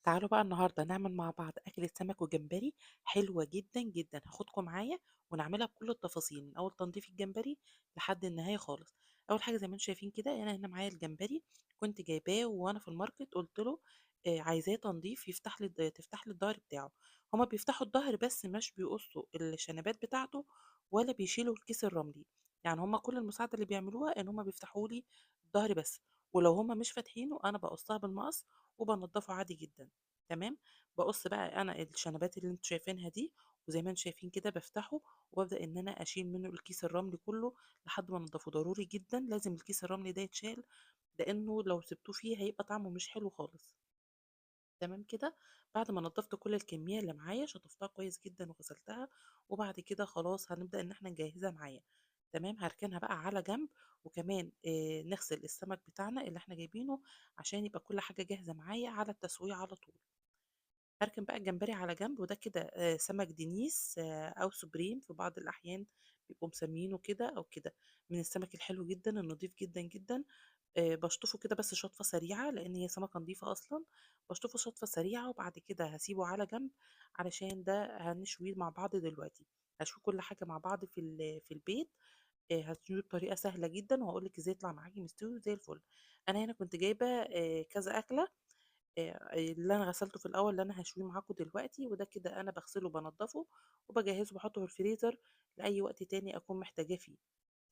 تعالوا بقى النهارده نعمل مع بعض أكلة سمك وجمبري حلوة جدًا، جدًا. هاخدكم معايا ونعملها بكل التفاصيل، من أول تنضيف الجمبري لحد النهاية خالص. أول حاجة زي ما أنتم شايفين كده، أنا هنا معايا الجمبري كنت جايباه وأنا في الماركت، قُلت له عايزاه تنضيف يفتح لي تفتح لي الضهر بتاعه. هُم بيفتحوا الضهر بس مش بيقصوا الشنبات بتاعته ولا بيشيلوا الكيس الرملي، يعني هُم كل المساعدة اللي بيعملوها إن هُم بيفتحوا لي الضهر بس، ولو هُم مش فاتحينه أنا باقصها بالمقص وبانضفه عادي جدًا. تمام؟ باقص بقى أنا الشنبات اللي أنتم شايفينها دي، وزي ما أنتم شايفين كده بافتحه وبابدأ إن أنا أشيل منه الكيس الرملي كله لحد ما انضفه. ضروري جدًا لازم الكيس الرملي ده يتشال، لإنه لو سبتوه فيه هيبقى طعمه مش حلو خالص. تمام كده؟ بعد ما نضفت كل الكمية اللي معايا شطفتها كويس جدًا وغسلتها، وبعد كده خلاص هنبدأ إن إحنا نجهزها معايا. تمام؟ هاركنها بقى على جنب، وكمان نغسل السمك بتاعنا اللي إحنا جايبينه عشان يبقى كل حاجة جاهزة معايا على التسوية على طول. هاركن بقى الجمبري على جنب، وده كده سمك دينيس أو سوبريم في بعض الأحيان بيبقوا مسمينه كده أو كده، من السمك الحلو جدًا النضيف جدًا، جدًا. باشطفه كده بس شطفة سريعة لإن هي سمكة نضيفة أصلًا، باشطفه شطفة سريعة وبعد كده هاسيبه على جنب علشان ده هنشويه مع بعض دلوقتي. هاشوي كل حاجة مع بعض في البيت، هتشويه بطريقة سهلة جدًا وهاقول لِك إزاي يطلع معاكِ مستوي وزي الفل. أنا هنا كنت جايبة كذا أكلة، اللي أنا غسلته في الأول اللي أنا هاشويه معاكم دلوقتي، وده كده أنا باغسله وبانضفه وباجهزه وباحطه في الفريزر لأي وقت تاني أكون محتاجاه فيه.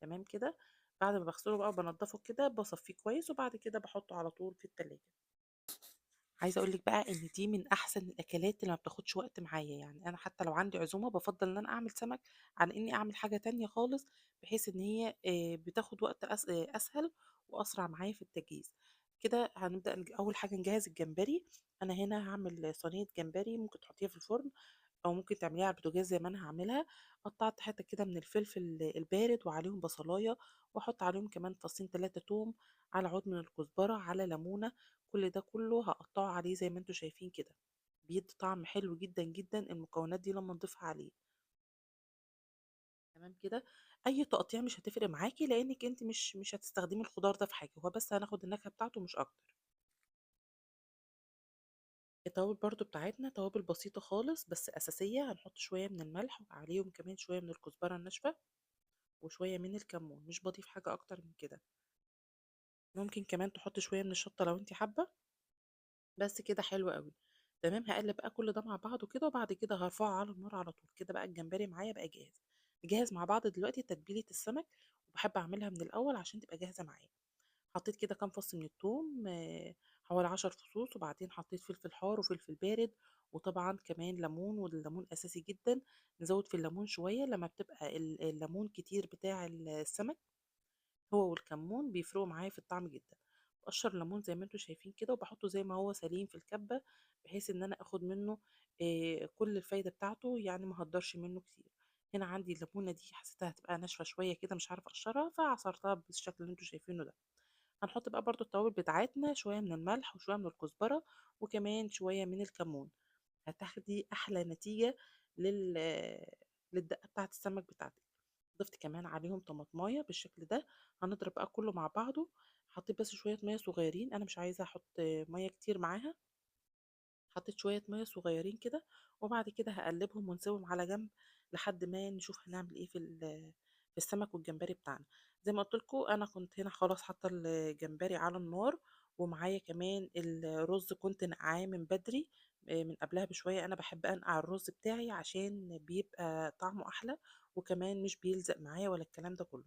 تمام كده؟ بعد ما باغسله بقى وبانضفه كده باصفيه كويس، وبعد كده باحطه على طول في التلاجة. عايزة أقول لِك بقى إن دي من أحسن الأكلات اللي ما بتاخدش وقت معايا، يعني أنا حتى لو عندي عزومة بافضّل إن أنا أعمل سمك عن إني أعمل حاجة تانية خالص، بحيث إن هي بتاخد وقت أسهل وأسرع معايا في التجهيز. كده هنبدأ أول حاجة نجهز الجمبري. أنا هنا هاعمل صينية جمبري، ممكن تحطيها في الفرن أو ممكن تعمليها على البوتاجاز زي ما أنا هاعملها. قطعت حتة كده من الفلفل البارد وعليهم بصلاية، وأحط عليهم كمان فصين 3 توم، على عود من الكزبرة، على ليمونة، كل ده كله هقطعه عليه زي ما انتم شايفين كده. بيدي طعم حلو جدا جدا المكونات دي لما نضيفها عليه. تمام كده؟ اي تقطيع مش هتفرق معاكي لانك انت مش هتستخدمي الخضار ده في حاجه، هو بس هناخد النكهه بتاعته مش اكتر. التوابل برضو بتاعتنا توابل بسيطه خالص بس اساسيه، هنحط شويه من الملح وعليهم كمان شويه من الكزبره الناشفه وشويه من الكمون، مش بضيف حاجه اكتر من كده. ممكن كمان تحطي شويه من الشطه لو انت حابه. بس كده حلو قوي. تمام، هقلب بقى كل ده مع بعضه كده، وبعد كده هرفعه على النار على طول. كده بقى الجمبري معايا بقى جاهز. نجهز مع بعض دلوقتي تتبيله السمك، وبحب اعملها من الاول عشان تبقى جاهزه معايا. حطيت كده كام فص من الثوم، حوالي 10 فصوص، وبعدين حطيت فلفل حار وفلفل بارد، وطبعا كمان ليمون، والليمون اساسي جدا. نزود في الليمون شويه لما بتبقى الليمون كتير بتاع السمك، هو والكمون بيفرقوا معايا في الطعم جدا. بقشر الليمون زي ما انتم شايفين كده، وبحطه زي ما هو سليم في الكبه، بحيث ان انا اخد منه، كل الفايده بتاعته، يعني ما هقدرش منه كتير. هنا عندي الليمونه دي حسيتها هتبقى ناشفه شويه كده، مش عارفه اقشرها، فعصرتها بالشكل اللي انتم شايفينه ده. هنحط بقى برضو التوابل بتاعتنا، شويه من الملح وشويه من الكزبره وكمان شويه من الكمون. هتاخدي احلى نتيجه للدقه بتاعت السمك بتاعتك. ضفت كمان عليهم طماطمايه بالشكل ده. هنضرب بقى كله مع بعضه. حطيت بس شويه ميه صغيرين، انا مش عايزه احط ميه كتير معاها، حطيت شويه ميه صغيرين كده، وبعد كده هقلبهم ونسيبهم على جنب لحد ما نشوف هنعمل ايه في السمك والجمبري بتاعنا. زي ما قلت لكم انا كنت هنا خلاص حاطه الجمبري على النار، ومعايا كمان الرز كنت نقعاه من بدري، من قبلها بشويه. انا بحب انقع الرز بتاعي عشان بيبقى طعمه احلى، وكمان مش بيلزق معايا ولا الكلام ده كله.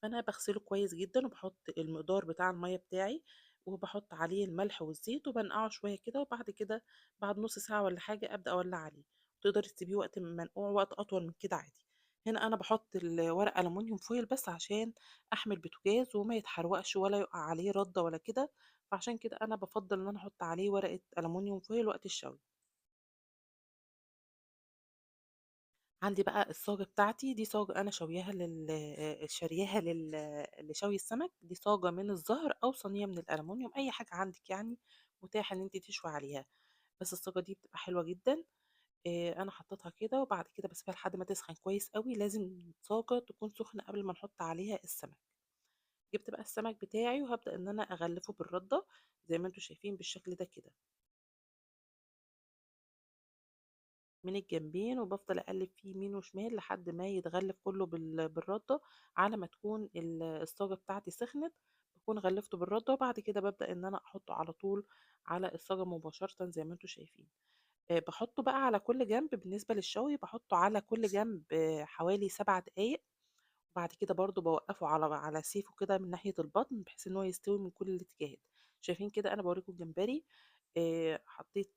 فانا بغسله كويس جدا، وبحط المقدار بتاع الميه بتاعي، وبحط عليه الملح والزيت، وبنقعه شويه كده، وبعد كده بعد نص ساعه ولا حاجه ابدا اولع عليه. تقدري تسيبيه وقت منقوع وقت اطول من كده عادي. هنا انا بحط الورق الومنيوم فويل بس عشان احمي البوتاجاز وما يتحرقش ولا يقع عليه رده ولا كده، فعشان كده انا بفضل ان انا احط عليه ورقه الومنيوم فويل وقت الشوي. عندي بقى الصاجة بتاعتي دي، صاجة أنا شوياها شارياها لشوي السمك. دي صاجة من الزهر أو صينية من الألمونيوم، أي حاجة عندك متاحة إن أنت تشوي عليها، بس الصاجة دي بتبقى حلوة جدا. أنا حطيتها كده، وبعد كده بسيبها لحد ما تسخن كويس قوي. لازم الصاجة تكون سخنة قبل ما نحط عليها السمك. جبت بقى السمك بتاعي وهبدأ إن أنا أغلفه بالردة زي ما انتوا شايفين بالشكل ده كده. من الجنبين، وبافضل أقلب فيه يمين وشمال لحد ما يتغلف كله بالردة، على ما تكون الصاجة بتاعتي سخنت بكون غلفته بالردة. وبعد كده ببدأ إن أنا أحطه على طول على الصاجة مباشرة زي ما انتم شايفين. باحطه بقى على كل جنب. بالنسبة للشوي باحطه على كل جنب، حوالي 7 دقايق، وبعد كده برضه باوقفه على سيفه كده من ناحية البطن، بحيث إن هو يستوي من كل الاتجاهات. شايفين كده أنا باوريكم الجمبري، حطيت،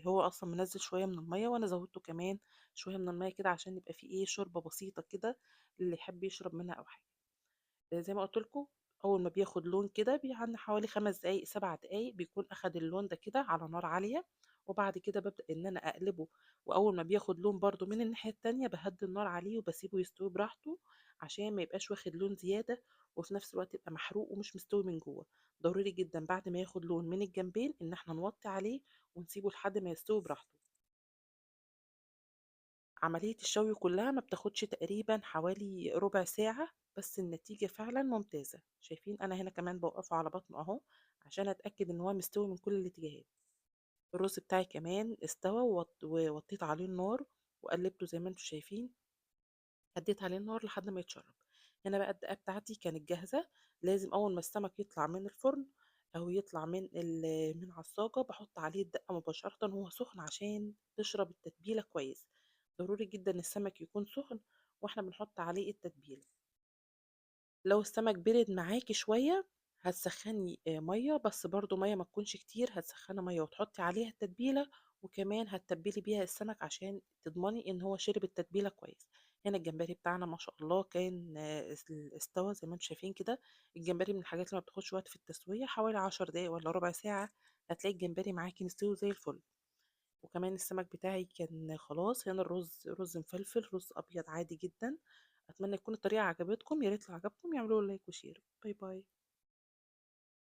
هو أصلاً منزل شوية من المية، وأنا زودته كمان شوية من المية كده عشان يبقى فيه شوربة بسيطة كده اللي يحب يشرب منها أو حاجة. زي ما قلت لكم أول ما بياخد لون كده بيعدي حوالي 5 دقايق 7 دقايق بيكون أخد اللون ده كده على نار عالية، وبعد كده ببدأ إن أنا أقلبه، وأول ما بياخد لون برضو من الناحية التانية بهدي النار عليه وبسيبه يستوي براحته عشان ما يبقاش واخد لون زيادة، وفي نفس الوقت يبقى محروق ومش مستوي من جوه. ضروري جدا بعد ما ياخد لون من الجنبين إن احنا نوطي عليه ونسيبه لحد ما يستوي براحته. عملية الشوي كلها ما بتاخدش تقريبا حوالي ربع ساعة، بس النتيجة فعلا ممتازة. شايفين أنا هنا كمان بوقفه على بطنه أهو عشان أتأكد إن هو مستوي من كل الاتجاهات. الرز بتاعي كمان استوى ووطيت عليه النار وقلبته زي ما انتم شايفين، هديت عليه النار لحد ما يتشرب. هنا بقى الدقة بتاعتي كانت جاهزة. لازم أول ما السمك يطلع من الفرن أو يطلع من على الصاجة بحط عليه الدقة مباشرة وهو سخن عشان تشرب التتبيلة كويس. ضروري جدا السمك يكون سخن واحنا بنحط عليه التتبيلة. لو السمك برد معاكي شوية هتسخني، مية، بس برضو مية ما تكونش كتير، هتسخني مية وتحطي عليها التتبيلة، وكمان هتتبلي بيها السمك عشان تضمني ان هو شرب التتبيلة كويس. هنا الجمبري بتاعنا ما شاء الله كان، استوى زي ما انتم شايفين كده. الجمبري من الحاجات اللي ما بتاخدش وقت في التسوية، حوالي 10 دقايق ولا ربع ساعة هتلاقي الجمبري معاكي مستوي زي الفل. وكمان السمك بتاعي كان خلاص. هنا الرز رز مفلفل، رز ابيض عادي جدا. اتمنى تكون الطريقه عجبتكم، يا ريت لو عجبكم يعملوا like و share. bye bye.